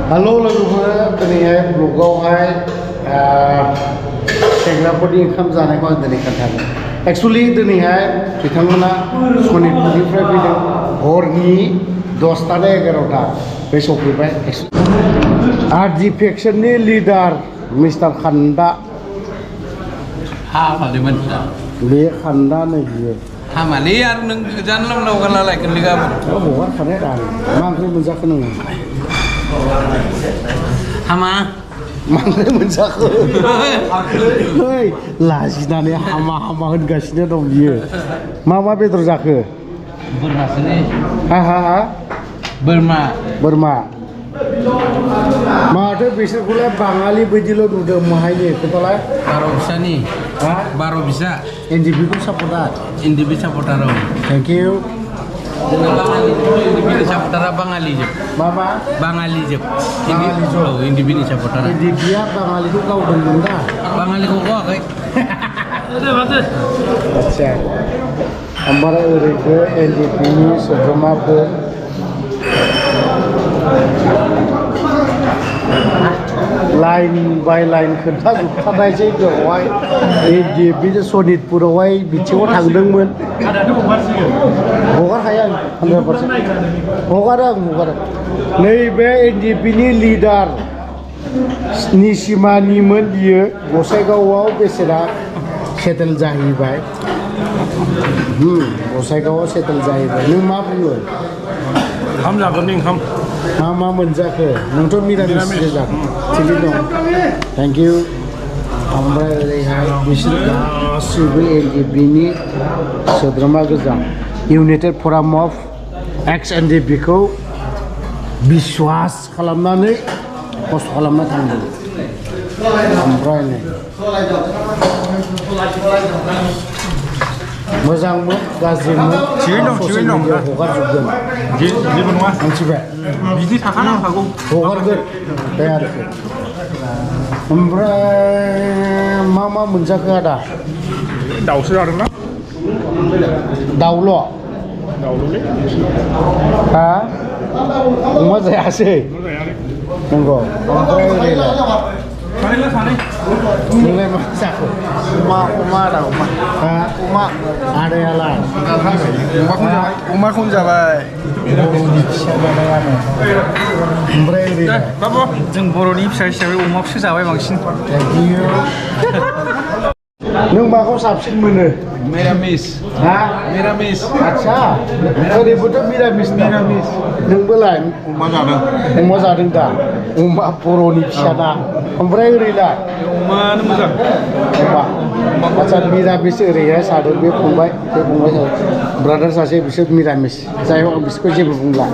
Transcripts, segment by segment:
Halo लोगोफोर दिनैहाय ब्लगावहाय सेंग्राफोरनि ओंखाम जानायखौ आं दिनै खोन्थागोन एक्चुअली दिनैहाय बिथांमोना सनितपुरनिफ्राय फैदों हरनि 10टा ना 11टा बे सफैबाय आरजि फेक्सननि लिडार मिस्टार खान्दा बे खान्दा नै बियो हामालै आरो नों जानला मोनला हगारला लायगोन गाबोन हगारखानाय दानो मा ओंख्रि मोनजाखो नोङो हामा मा ओंख्रि मोनजाखो ओइ लाजिनानै हामा हामा होनगासिनो दं बियो मा बेदर जाखो बोरमासोलै हा बोरमा बोरमा माथो बिसोरखौलाय बाङालि बायदिल' नुदों माहायनि खोथालाय 12 बिसानि 12 बिसा एनडिपिखौ सापर्टार एनडिपि सापर्टार थेंक इउ जोंना बाङालि एनडिपिनि सापर्टारा बाङालिजोब मा बाङालिजोब एनडिपिनि सापर्टारा एनडिपिया बाङालिखौ गावदोंमोन दा बाङालिखौ गावाखै आच्छा ओमफ्राय ओरैनो एनडिपिनि सोद्रोमाफोर लाइन बाय लाइन खोन्थाजोबखानायसै बेवहाय एनडिपि सनितपुरावहाय बिथिङाव थांदोंमोन हगारखायो आं 100% हगारो नैबे एनडिपिनि लिडार निसिमानिमोन बियो गसाइगावआव बेसेरा सेटेल जाहैबाय गसाइगावआव सेटेल जाहैबाय नों मा बुङो ओंखाम जागोननि ओंखाम मा मोनजाखो नोंथ' मिरामिस जागोन थिगै दं थेंक इउ ओमफ्राय ओरैहाय बिसोर गासैबो एनडिपिनि सोद्रोमा गोजा इउनाइटेड फराम अफ एक्स एनडिपिखौ बिश्वास खालामनानै खस्थ' खालामना थांदों ओमफ्राय नै मोजांमोन गाज्रिमोन थिगैनो दं हगारजोबगोन जेबो नङा मिथिबाय बिदि थाखानांखागौ हगारगोन बे आरोखि ओमफ्राय मा मोनजाखो आदा दाउसो जादोंना दाउल'लै हा अमा जायासै नंगौ ओमफ्राय ओरैलाय नोंलाय मा जाखो अमा आदायालाय अमाखौनो जाबाय बर'नि फिसा जानायानो ओमफ्राय ओरैलाय जों बर'नि फिसा हिसाबै अमाखौसो जाबाय बांसिन नों माखौ साबसिन मोनो मिरामिस मिरामिस आच्छा ओरैबोथ' मिरामिस नोंबोलाय अमा जादों दा अमा बर'नि फिसा ना ओमफ्राय ओरैलाय अमानो मोजां अमा आच्छा मिरामिस ओरैहाय सादों बे फंबाय ब्रादार सासे बिसोर मिरामिस जाय हक बिसोरखौ जेबो बुंला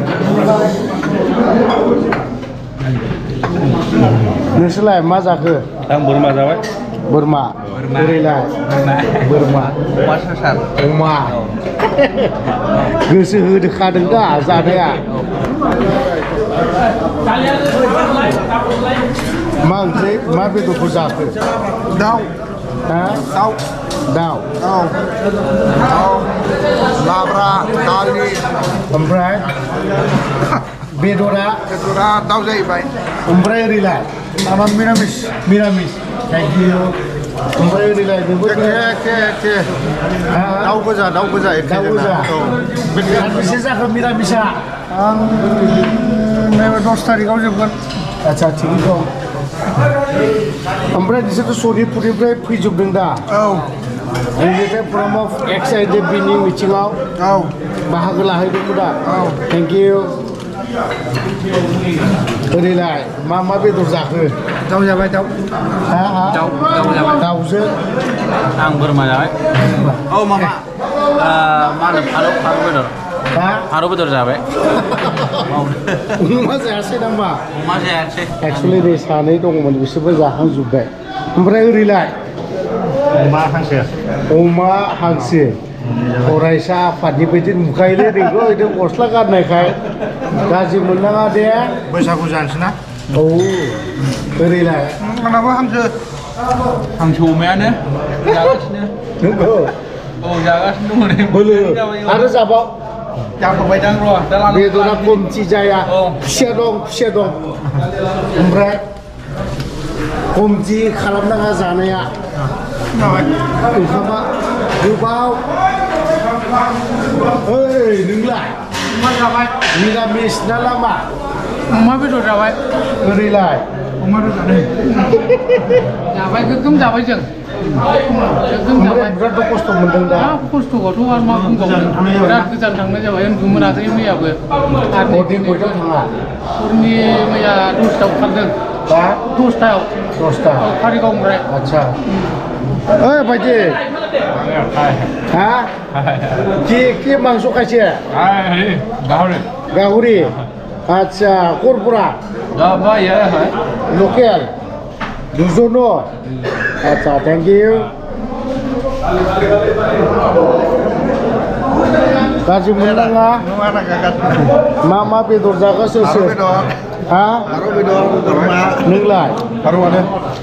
नोंसोरलाय मा जाखो आं बोरमा जाबाय बोरमा ओरैलाय बोरमा अमा गोसो होखादों दा जानाया मा ओंख्रि मा बेदरखौ जाखो दाउ लाब्रा दालि ओमफ्राय बेदरा दाउ जाहैबाय ओमफ्राय ओरैलाय माबा मिरामिस थेंक इउ ओमफ्राय ओरैलाय नोंबो दाउ गोजा बेसे जाखो मिरामिसा आं 10 थारिखआव जोबगोन आच्छा थिगै दं ओमफ्राय बिसोरथ' सनितपुरनिफ्राय फैजोबदों दा इउनाइटेड फराम अफ एक्स एनडिपिनि मिथिङाव बाहागो लाहैदोंमोन दा थेंक इउ ओरैलाय मा बेदर जाखो दाउ जाबाय दाउजों आं बोरमा जाबाय मा होनो फारौ बेदर जाबाय अमा जायासै नामा अमा जायासै एक्चुअलि नै सानै दङमोन बिसोरबो जाखांजोब्बाय ओमफ्राय ओरैलाय अमा हांसो फरायसा आफादनि बायदि नुखायोलै नोंखौ बिदि गस्ला गाननायखाय गाज्रि मोननाङा दे बैसागु जानोसै ना ओरैलाय आंनाबो हांसो अमायानो जागासिनो नंगौ जागासिनो दङ बोलो आरो जाबाव जाखांबाय दां र' दा लाना बेदरा खमथि जाया फिसा दं ओमफ्राय खमथि खालामनाङा जानाया ओंखामा गोबाव ओइ नोंलाय मा जाबाय निरामिस ना लामा अमा बेदर जाबाय ओरैलाय अमा बेदर जाबाय गोगोम जाबाय जों गोगोम जाबाय बिराद खस्थ' मोनदों दा खस्थ'खौथ' आरो मा बुंबावनो बिराद गोजान थांनाय जाबाय उन्दुनो मोनाखै मैयाबो हरनि खयथायाव थाङा हरनि मैया 10टायाव ओंखारदों दा 10टायाव 10টা कारिगावनिफ्राय अच्छा ओइ भाइटी हाँ কি মাংস খাইছে গাহৰি আচ্ছা ক'ৰ পৰা লোকেল দুজন আচ্ছা থ্যাংক ইউ गाज्रि मोननाङा मा बेदर जागा सोर सोर हा फारौ बेदर बोरमा नोंलाय फारौआनो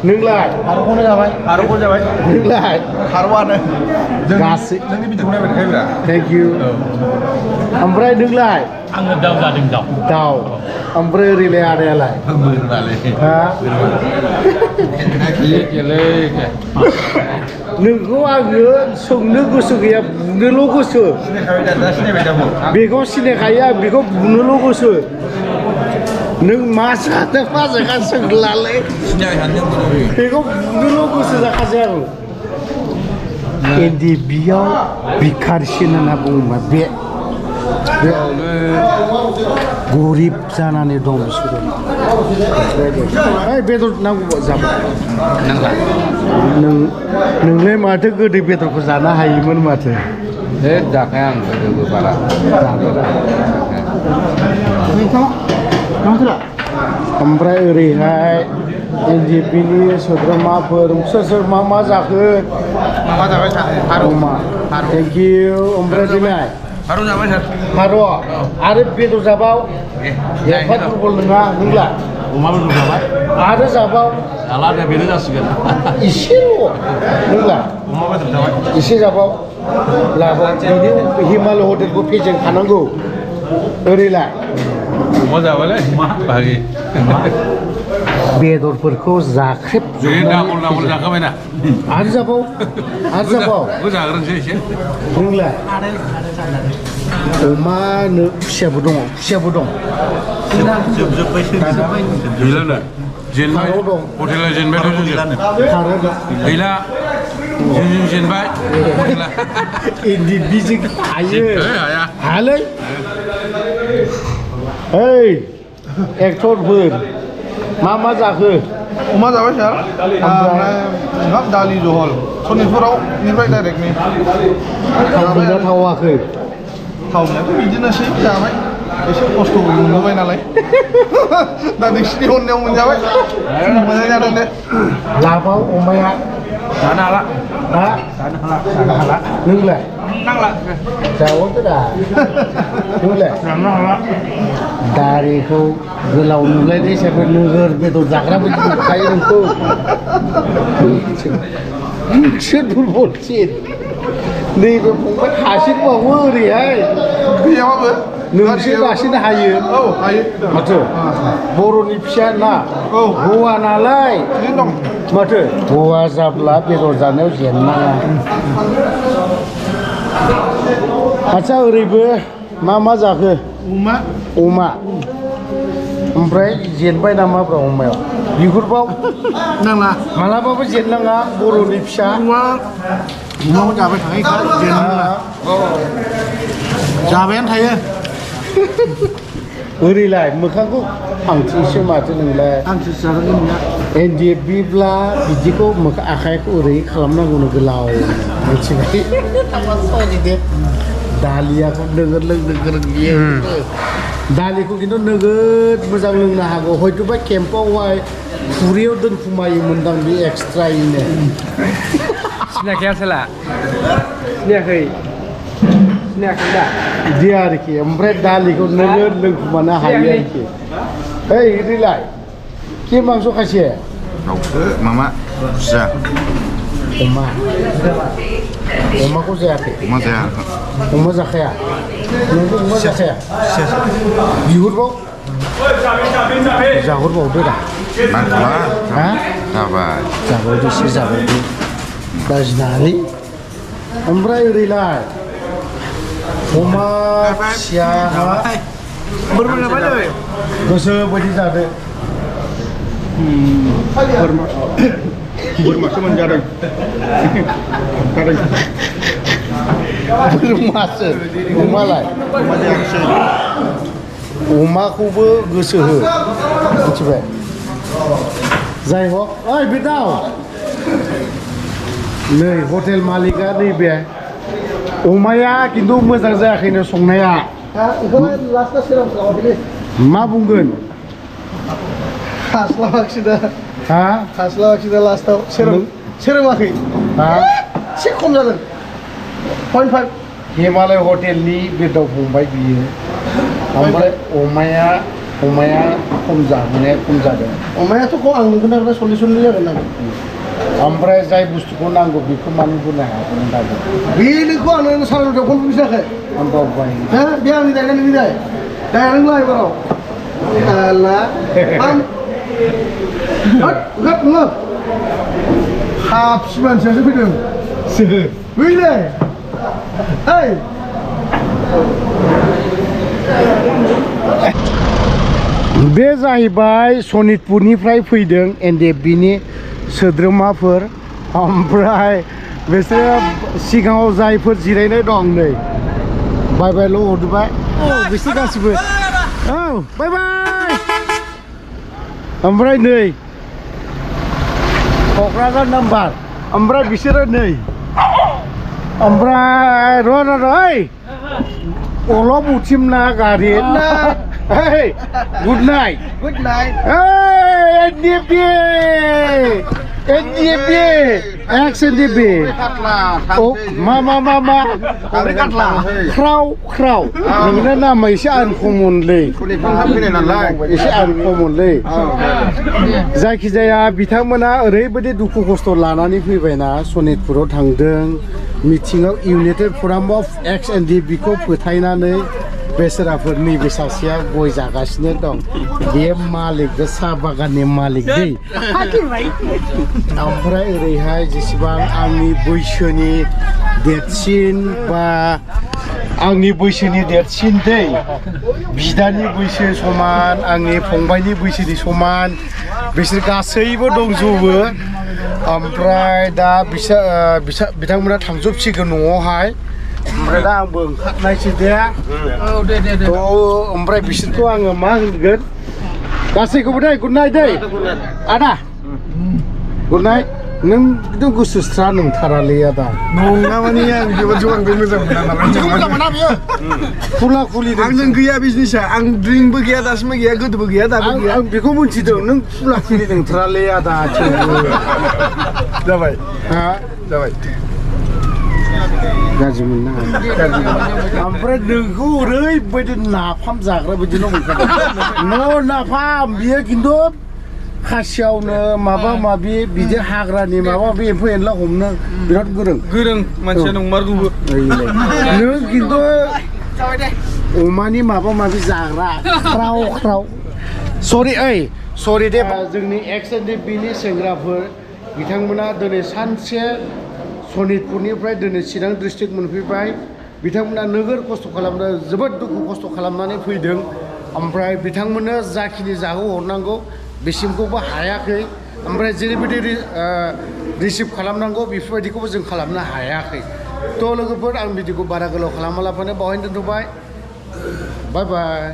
नोंलाय फारौखौनो जाबाय फारौखौ जाबाय नोंलाय फारौआनो गासै नोंनि बिदिखौ नायबाय थाखायब्रा थेंक इउ ओमफ्राय नोंलाय आङो दाउ जादों दाउ ओमफ्राय ओरैलाय आदायालाय बोरमालै हा नोंखौ आङो सोंनो गोसो गैया बुनोल' गोसो बेखौ सिनायखायो आं बेखौ बुनोल' गोसो नों मा जादों मा जायगा सोंलालै बेखौ बुनोल' गोसो जाखासै आं एनदि बियाव बिखारसिन होनना बुङोबा बे गरिब जानानै दं बिसोरो बेदर नांगौ जाबाय नोंलाय माथो गोदै बेदरखौ जानो हायोमोन माथो जाखाया आं गोदोबो बारा ओमफ्राय ओरैहाय एनजिपिनि सोद्रोमाफोर सोर मा जाखो मा जाबाय अमा थेंक इउ ओमफ्राय दिनै फारौ जाबाय सार फारौ आरो बेदर जाबाव एफा दुरबल नङा नोंला अमा बेदर जाबाय आरो जाबाव जाला दे बेनो जासिगोन इसेल' नोंला अमा बेदर जाबाय एसे जाबाव लाबाव बिनि हिमालय हटेलखौ फेजेनखानांगौ ओरैलाय अमा जाबायलै बाहागि बेदरफोरखौ जाख्रेब डाबल जाखाबायना आरो जाबाव जाग्रोनोसै एसे नोंलाय अमा खुसियाबो दं जेनबाय हटेला जेनबाय गैला जों जेनबाय इन्दि बिजों हायालै ओइ एक्टरफोर मा जाखो अमा जाबाय सार ओमफ्राय ओंखाम दालि जहल सनितपुराव निफ्राय डाइरेक्टनि थावना थावाखै थावनायाथ' बिदिनोसै जाबाय एसे खस्थ' मोनबोबाय नालाय दा नोंसिनि अननायाव मोनजाबाय मोजां जादों दे लाबाव अमाया जानो हाला हा जानो हाला नोंलाय नांला जावोदो दा नोंलाय जानो हाला दारिखौ गोलाव नुलायनाय हिसाबै नोगोर बेदर जाग्रा बायदि नुखायो नोंखौ नोंसो दुरबलसिन नैबे फंबाय हासिनबावो ओरैहाय गैयाबाबो नोंसो गासिनो हायो औ हायो माथो बर'नि फिसा ना औ हौवा नालाय दं माथो हौवा जाब्ला बेदर जानायाव जेननाङा आच्छा ओरैबो मा जाखो अमा ओमफ्राय जेनबाय नामाब्रा अमायाव बिगुरबाव नांला मालाबाबो जेननाङा बर'नि फिसा अमाखौ जाबाय थाखायोखा जेननाङा जाबायानो थायो ओरैलाय मोखांखौ आंथिसो माथो नोंलाय आंसो जादों नोंना एनडिएफबिब्ला बिदिखौ आखाइखौ ओरै खालामनांगौनो गोलाव मिथिबाय दालियाखौ नोगोद लोंनो गोरों बियो दालिखौ खिन्थु नोगोद मोजां लोंनो हागौ हयथ'बा केम्पआवहाय खुरैयाव दोनखुमायोमोनदां बे एक्सट्रायैनो सिनायाखै आसोला सिनायाखै दा बिदि आरोखि ओमफ्राय दालिखौ नोगोद लोंखुमानो हायो आरोखि ओइ बिदिलाय कि मांस खायसे दाउसो मामा खुसिया अमाखौ जायाखै अमा जाया अमा जाखाया नोंबो अमा जाखाया बिहुरबाव जाहरबावदो दा नांथ'ला हा जाबाय जाबावदो एसे जाबावदो गाज्रिनालै ओमफ्राय ओरैलाय अमा फिसाया गोसो बायदि जादो बोरमासो मोनजादों बोरमासो अमालाय अमा जायाखिसै अमाखौबो गोसो हो मिथिबाय जाय हक ओइ बिदाव नै हटेल मालिका नैबे अमाया खिन्थु मोजां जायाखैनो संनाया मा बुंगोन हास्लाबाखिसै दा हा हास्लाबाखिसै दा लास्टआव सोरोमाखै हा एसे खम जादों 0.5 हिमालय हटेलनि बिदाव फंबाय बियो ओमफ्राय अमाया खम जाहोनाया खम जादों अमायाथ' खम आं नुगोन आरो 40 जागोन ना ओमफ्राय जाय बुस्थुखौ नांगौ बेखौ मानो होनो हायाखै दाबो बे नोंखौ आंनो सारायनायाव फन बुजियाखै ओमफ्राय हा बे आंनि दायना नोंनि दाय दाया नों लाइबाराव आला आं होद नोङो हाबसि मानसियासो फैदों फैलै ओइ बे जाहैबाय सनितपुरनिफ्राय फैदों एनडिएफबिनि सोद्रोमाफोर ओमफ्राय बिसोरो सिगाङाव जायफोर जिरायनाय दं नै बाय बायल' हरबाय बिसोर गासिबो औ बाय बाय ओमफ्राय नै क'क्राझार नाम्बार ओमफ्राय बिसोरो नै ओमफ्राय र' ओइ अलप उथिमना गारि Hey, good night. Good night. Hey, NDP. XNDP. Oh, ma. Kraw. नोंना नामा एसे आनकमनलै एसे आनकमनलै जायखिजाया बिथांमोना ओरैबायदि दुखु खस्थ' लानानै फैबायना सनितपुराव थांदों मिथिङाव इउनाइटेड फराम अफ XNDPखौ फोथायनानै बेसराफोर नैबे सासेया गय जागासिनो दं बे मालिक साहा बागाननि मालिक दै ओमफ्राय ओरैहाय जेसेबां आंनि बैसोनि देरसिन बा आंनि बैसोनि देरसिन दै बिदानि बैसो समान आंनि फंबायनि बैसोनि समान बिसोर गासैबो दंजोबो ओमफ्राय दा बिथांमोना थांजोबसिगोन न'आवहाय ओमफ्राय दा आंबो ओंखारनायसै दे ओमफ्राय बिसोरखौ आङो मा होनगोन गासैखौबो दे गुड नाइट दै आदा गुड नाइट नों गोसोस्रा नंथारालै आदा नङा माने आं बेबायदिखौ आं मोजां मोना नालाय खुला खुलि आंजों गैया बिजनेसा आं ड्रिंकबो गैया दासिमबो गैया गोदोबो गैया दाबो गैया आं बेखौ मिथिदों नों खुला खुलि नंथारालै आदा जाबाय हा जाबाय गाज्रि मोनना ओमफ्राय नोंखौ ओरैबायदि नाफाम जाग्रा बायदि मोनखादों न' नाफाम बियो खिन्थु खासियावनो माबा माबि बिदि हाग्रानि माबा माबि एम्फौ एनला हमनो बिराद गोरों मानसिया नंमारगौबो नों खिन्थु अमानि माबा माबि जाग्रा ख्राव सरि दे जोंनि XNDPनि सेंग्राफोर बिथांमोना दिनै सानसे सनितपुरनिफ्राय दिनै चिरां डिस्ट्रिक्ट मोनफैबाय बिथांमोना नोगोर खस्थ' खालामनो जोबोद दुखु खस्थ' खालामनानै फैदों ओमफ्राय बिथांमोननो जाखिनि जाहोहरनांगौ बेसिमखौबो हायाखै ओमफ्राय जेरैबायदि रिसिभ खालामनांगौ बेफोरबायदिखौबो जों खालामनो हायाखै थ' लोगोफोर आं भिडिअखौ बारा गोलाव खालामालाफानो बावहायनो दोनथ'बाय बाय बाय